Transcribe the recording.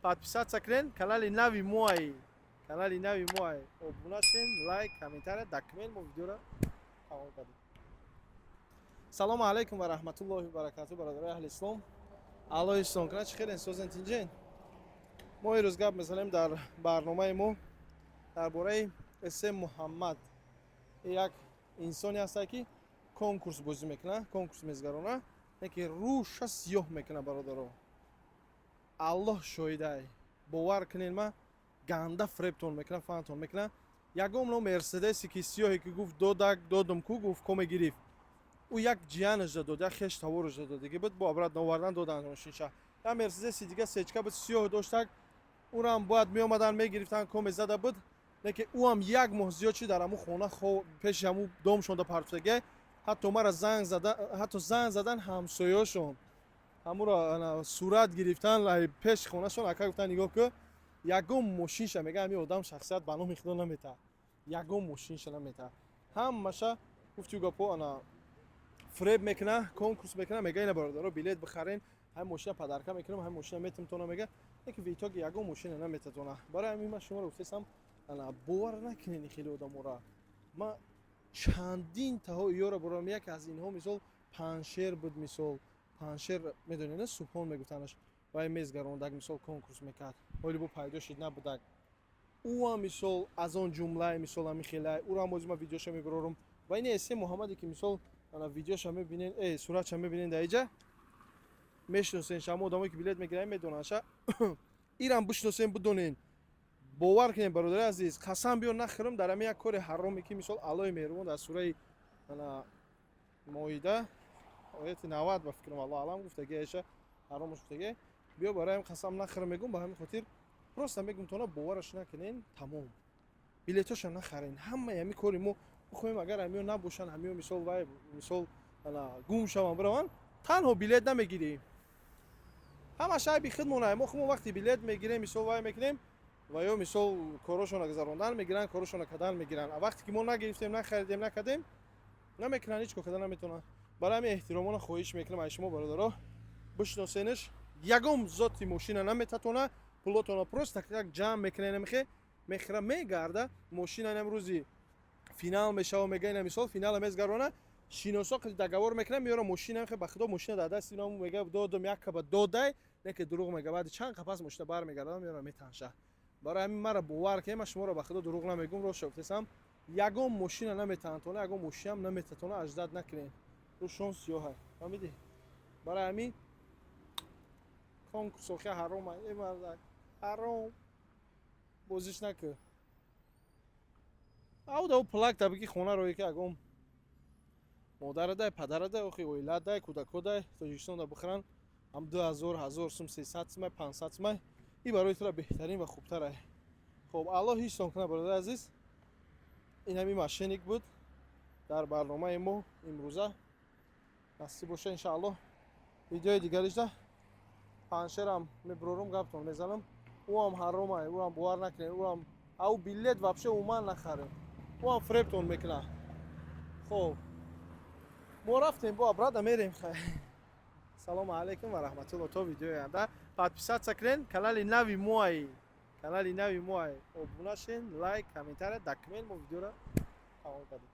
Подписаться кунен, канали нави моай, канали нави моай. Обуна шен, лайк, комментария, документ. Мо видеоро тамом кардем. Салому алайкум ва раҳматуллоҳи ва баракату, бародарои аҳли ислом. Аллоҳ ислом кунад. Чӣ хелен, созен, тинҷен? Мо ирӯз гап мезанем дар барномаи мо дар бораи Эсе Муҳаммад. Як инсоне ҳастае, ки конкурс бозӣ мекунад, конкурс мезгарона, яке рӯша сиёҳ мекунад. Бародаро, Аллоҳ шоҳидай, бовар кунед, ма ганда фребтон мекунад, фаҳмтон мекунад. Ягон но Мерседесе ки сиёҳе ки гуфт, додак додум ку, гуфт, коме гирифт, ӯ як ҷиянаш дод, як хеш тавораш додагӣ буд, бо обратно овардан додан мошинша. Як Мерседеси дига сечка буд, сиёҳ доштак, ӯрам бояд меомадан мегирифтан, коме зада буд, лекин ӯ ҳам як моҳ зиёд чи дар ҳамун хона, пеши ҳамун домшонда партофтага. Ҳатто мара занг зада, ҳатто занг задан ҳамсоёшон, ҳамуро сурат гирифтан пеши хонашон. Ака, гуфтан, нигоҳ ку, ягон мошинша, мега, ҳамин одам шахсият ба номи худо наметаҳад, ягон мошинша наметаҳад. Ҳамаша гуфтю гапо ана фреб мекуна, конкурс мекуна, мега, ина, бародаро, билет бихарен, ҳамин мошина подарка мекунам, ҳамин мошина метимтона, мега, лекин в итоге ягон мошина наметатона. Барои ҳамин ман шуморо гуфтесам, ана бовар накунед хеле одамора. Ма чандин таҳо иёра бурам. Яке аз инҳо, мисол, Паншер буд. Мисол, Паншер медонед, на? Субҳон мегуфтанаш. Вай мезгарондак, мисол, конкурс мекард, ҳоли бо пайдо шид набудак. Ӯам, мисол, аз он ҷумлаи, мисол, ҳамин хелай. Ӯрам бози ман видеоша мебарорам. Ва ин Эсе Муҳаммаде ки, мисол, ана видеоша мебинен, суратша мебинен, дар иҷа мешиносен. Шамо одамое ки билет мегиранд, медонандша. Ирам бишиносен, бидонен. Бовар кунед, бародари азиз, қасам биёр нахӯрам дар ҳамин як кори ҳароме, ки, мисол, Аллоҳи меҳрубон дар сураи ана Моида, ояти 90, ба фикрам, Аллоҳ алам, гуфтагиаша ҳаромаш гуфтаги. Биё, бароям қасам нахӯрам, мегум. Ба ҳамин хотир просто мегум тона, бовараш накунен, тамом. Билетоша нахарен. Ҳамаи ҳамин кори мо бихоҳем, агар ҳамиё набошанд, ҳамиё, мисол, вай, мисол, ана гум шаванд, бираванд, танҳо билет намегирем. Ҳамаш айби худмона. Мо худмо вақте билет мегирем, мисол, вай мекунем ва ё, мисол, корошонро гузарондан мегиранд, корошонро кардан мегиранд. А вақте ки мо нагирифтем, нахаридем, накардем, намекунанд, ҳеҷ кор карда наметавонанд. Барои ҳамин эҳтиромона хоҳиш мекунам аз шумо, бародаро, бишиносенаш. Ягон зоти мошина наметатона, пулотона просто так ҷамъ мекунед, намехе мехӯра, мегарда мошина. Инам рӯзи финал мешава, мега, ина, мисол, финала мезгарона, шиносо договор мекунам, меёра мошина мехе. Ба худо, мошина дар дасти инам, мега, додам, якаба додай, не ки дурӯғ мега. Баъди чанд қапас мошина бармегардам, меёра, метанша. Барои ҳамин мара бовар кунед, ман шуморо ба худо дурӯғ намегум, рост гуфтесам. Ягон мошина наметаҳантона, ягон мошинам наметатона, аждад накунед, рӯшон сиёҳа, фаҳмидӣ? Барои ҳамин конкурс охи ҳарома, э мардак, ҳаром бозиш накун. Ау плак табики хона рое, ки ягон модарадай, падарадай, охи оиладай, кӯдакодай Тоҷикистонда бихӯранд, ҳам 2000, 1000 сум, 300 сумай, 500 сумай, и барои тура беҳтарин ва хубтарай. Хоб, Аллоҳ ҳифзтон кунад, бародари азиз. Ин ҳамин мошенник буд дар барномаи мо имрӯза. Насиб боша, иншааллоҳ, видеои дигаришда Паншерам мебурорум, гаптон мезанам. Ӯам ҳаромай, ӯам бовар накунед, ӯам ау билет вообще умуман нахарем, ӯам фребтон мекунад. Хоб, мо рафтем, бо обратно мерем. Салому алайкум ва раҳматулло, то видеои оянда. Подписаться кунен, канали нави моай, канали нави моай. Обуна шен, лайк, комментария, документ. Мо видеоро тамом кардем.